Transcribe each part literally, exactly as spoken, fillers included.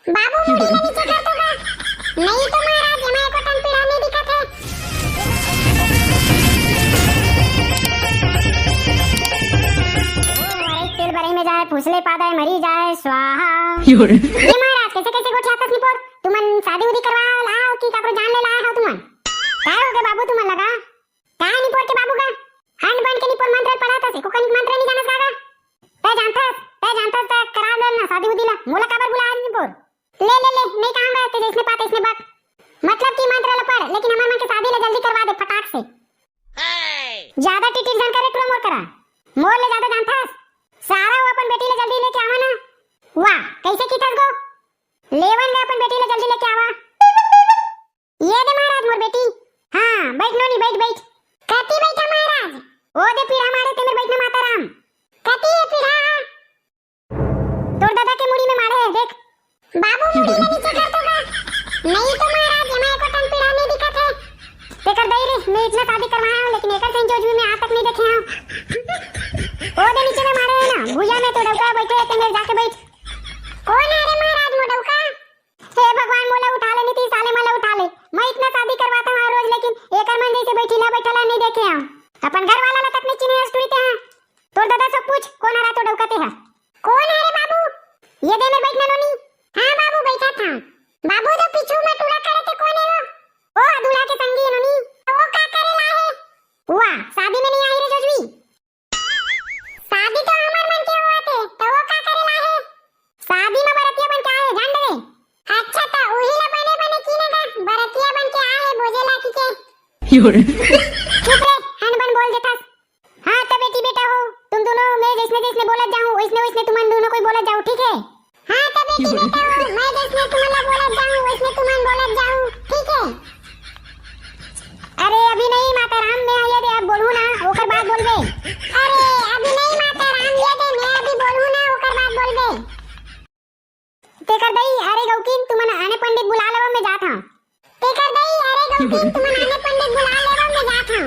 बाबू, मुड़ी ला नीचे कर तो गा। नहीं तो महाराज, एमा एको ठन पीढ़ा नहीं दिखत हे। ओ, मरई तेल बरई में जाए, फुसले पादा मरी जाए, स्वाहा। ये महाराज, कैसे कैसे गोठियाथस निपोर? तुमन शादी उदी करवा लाए हो कि काकरो जान ले लाए हो तुमन? काय हो गे बाबू तुमन लगा? काय निपोर के बाबू का? हंड बन के निपोर मंत्र पढ़ाथस, एको कनिक मंत्र नहीं जानस का गा? तै जानथस, तै जानथस, तै करा ले ना शादी उदी ला। मोला काबर बुलाए निपोर? ले, ले, ले, नहीं कहूंगा, ते जैसने पात तैसने बक। मतलब कि मंत्र ला पढ़, लेकिन हमर मन के शादी ला जल्दी करवा दे फटाक से। ज्यादा टिटिर झन करे टुरा मोर करा। मोर ले ज्यादा जानथस। सारा वो अपन बेटी ला जल्दी लेके आवा ना। वाह, कैसे किथस गो? लेवन गा अपन बेटी ला जल्दी लेके आवा। ये दे महाराज मोर बेटी। हाँ, बैठ नोनी, बैठ, बैठ। कति बैठा महाराज? ओ दे पीढ़ा मारे ते मेर बैठना माता राम। कति ये पीढ़ा? तोर दादा के मुड़ी में मारे हे, देख। बाबू, मुड़ी ला नीचे कर तो गा। नहीं तो महाराज, एमा एको ठन पीढ़ा नहीं दिखत हे। तेकर दई रे, मैं इतना शादी करवाया हूँ, लेकिन एकर सही जोजवी में आज तक नहीं देखे हूँ। ओ दे नीचे में मारे हे ना, भुइया में तो डौका बैठे हे, ते मेर जाके बैठ। कौन है रे महाराज, मोर डौका? हे भगवान, मोला उठा ले, नहीं तो साले मोला उठा ले। मैं इतना शादी करवाता हूँ रोज, लेकिन एकर मन जैसे बैठीला बैठला नहीं देखे हूँ। अपन घर वाला ला तक नहीं चिन्हे हस टुरी ते हा। तोर दादा से पूछ, कौन हरा तो डौका ते हा? कौन है रे बाबू? ये दे मेर बैठना नोनी। हाँ बाबू, बैठा था। बाबू, तो पीछू में टूरा खड़े थे, कौन है वो? ओ, दूल्हा के संगी है नोनी। तो वो का करे ला है? वाह, शादी में नहीं आई रे जोजवी। शादी तो हमर मन के हुआ थे, तो वो का करे ला है? शादी में बरतिया बन के आए, जान दे। अच्छा, तो उही ला बने बने की ना गा, बरतिया बन के आए, बोझे ला की के। चुप रे, हन बन बोल देथस। हाँ, तो बेटी बेटा हो, तुम दोनों मैं जैसने जैसने बोलत जाऊँ, वैसने वैसने तुमन दोनों कोई बोलत जाओ, ठीक है? हाँ, तो बेटी बेटा हो, मैं जैसने तुमन ला बोलत जाऊँ, वैसने तुमन बोलत जाओ, ठीक है? अरे, अभी नहीं माता राम, मैं ये दे, अब बोलूँ ना, ओकर बाद बोलबे। अरे, अभी नहीं माता राम, ये दे, मैं अभी बोलूँ ना, ओकर बाद बोलबे। तेकर दई, अरे गौकिन, तुमन आने पंडित बुला लेवा, मैं जात हूँ। तेकर दई, अरे गौकिन, तुमन आने पंडित बुला लेवा, मैं जात हूँ।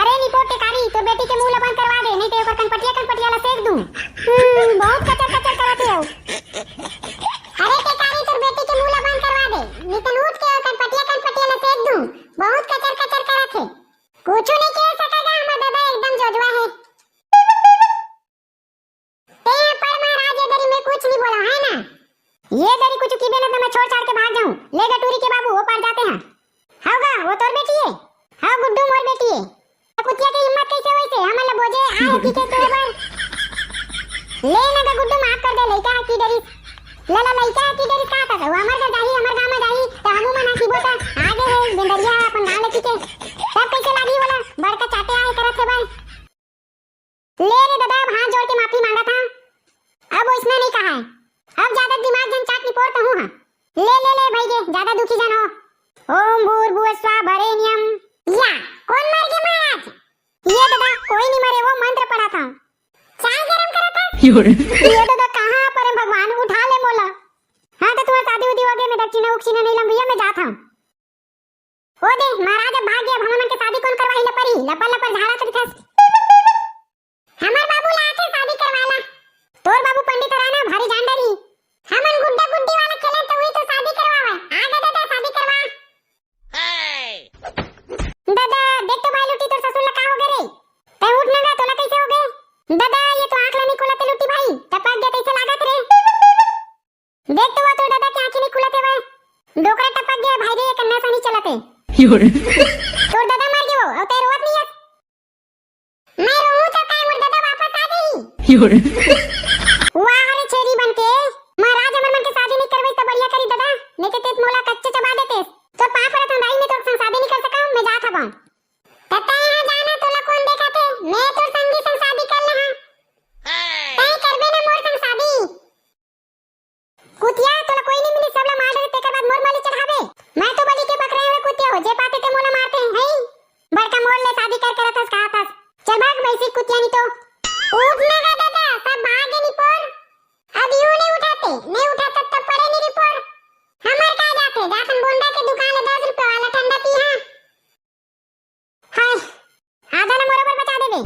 अरे निपोर टेकारी, तोर बेटी के मुंह ला बंद करवा दे, नहीं तो ओकर कनपटिया, कनपटिया ला सेक दूं। हम्म, बहुत कचर कचर करत हे। अरे टेकारी, तोर बेटी के मुंह ला बंद करवा दे, नहीं तो उठ के ओकर कनपटिया, कनपटिया ला सेक दूं। बहुत कचर कचर करत हे। कुछ नहीं कह सकेगा, हमर दादा एकदम जोजवा है। ते पर महाराज, ये दरी में कुछ नहीं बोला है ना? ये दरी कुछ की बेना तो मैं छोड़ छाड़ के भाग जाऊं। ले गा टूरी के बाबू, वो पार जाते हैं। हाव गा, वो तोर बेटी है? हाव गुड्डू, मोर बेटी है। तो कुतिया के हिम्मत कैसे होई से? हमन ला बोझे आए की के तेरे बर। ले ना गा गुड्डू, माफ कर दे, लइका है की डरी। ला ला, लइका है की डरी का था? वो हमर घर जाही, हमर गांव में जाही, तो हमू मन हसीबो ता आगे है बेंदरिया अपन गांव ले की के। तब कैसे लागी बोला? बड़का चाटे आए करत है भाई। ले रे दादा, अब हाथ जोड़ के माफी मांगत हंव। अब ओइसना नहीं कहा है। अब ज्यादा दिमाग झन चाट निपोर तहूं हा। ले, ले, ले भाई गे, ज्यादा दुखी झन हो। ओम भूर्भुवः स्वः वरेण्यम। या, कौन मर गे महाराज? ये दादा, कोई नहीं मरे, वो मंत्र पढ़ा था। चाय गरम करा था। ये दादा, कहाँ पर है भगवान, उठा ले मोला। हाँ, तो तुम्हार शादी उदी हो गई, मैं दक्षिणा उक्षिणा नहीं लंबिया, मैं जात हूँ। ओ दे, महाराज अब भाग गया, अब हमन मन के शादी कौन करवाही? लपरी, लपर लपर झाड़ा तो दिखस। हमर बाबू ला आके शादी करवाला। तोर बाबू पंडित हरा ना, भारी जान डरी। हमन गुड्डा गुड्डी वाला खेले तो वही तो शादी करवावे। आ गा दादा, शादी करवा। दादा, देख तो भाई लुटी, तोर ससुर ला का हो गए रे? तै उठ ना गा, तोला कैसे हो गए? दादा, ये तो आँख ला नहीं खुला ते लुटी भाई, टपक गया कैसे लागत रे? देख तो वो तोर दादा के आँखी नहीं खुलत हे भाई। डोकरा टपक गया भाई रे, ये कन्ना सा नहीं चलत हे। तोर दादा मर गए वो, और तै रोवत नहीं है। मैं रोऊं तो काय मोर दादा वापस आ जाही? वाह रे छेरी बन के, महाराज हमर मन के शादी नहीं करवे तो बढ़िया करी दादा, नहीं तो तेत मोला कच्चे चबा देते। तो पाँव परत हंव दाई, मैं तोर संग शादी नहीं कर सका, मैं जात हूँ। तत्ता यहाँ जाना तोला कौन देखा थे, मैं तोर संगी संग शादी कर ले हाँ। तय करबे ना मोर संग शादी। कुतिया, तोला कोई नहीं मिली, सबला मार डरे, तेकर बाद मोर माली चढ़ाबे। मैं तो बलि के बकरा हूँ कुतिया हो, जे पाते ते मोला मारते हैं। बड़का मोर ले शादी कर करत हस, कहा थस। चल भाग भैंसी कुतिया नहीं तो। उठ ना गा दादा, सब भाग गए निपोर। अब यूं नहीं उठाते, नहीं उठाते तब पड़े नहीं रिपोर। हमर का जाते, जाथन बोंडा के दुकान ले दस रुपए वाला ठंडा पी हाँ। हाय, आधा ला मोर ऊपर बचा देबे।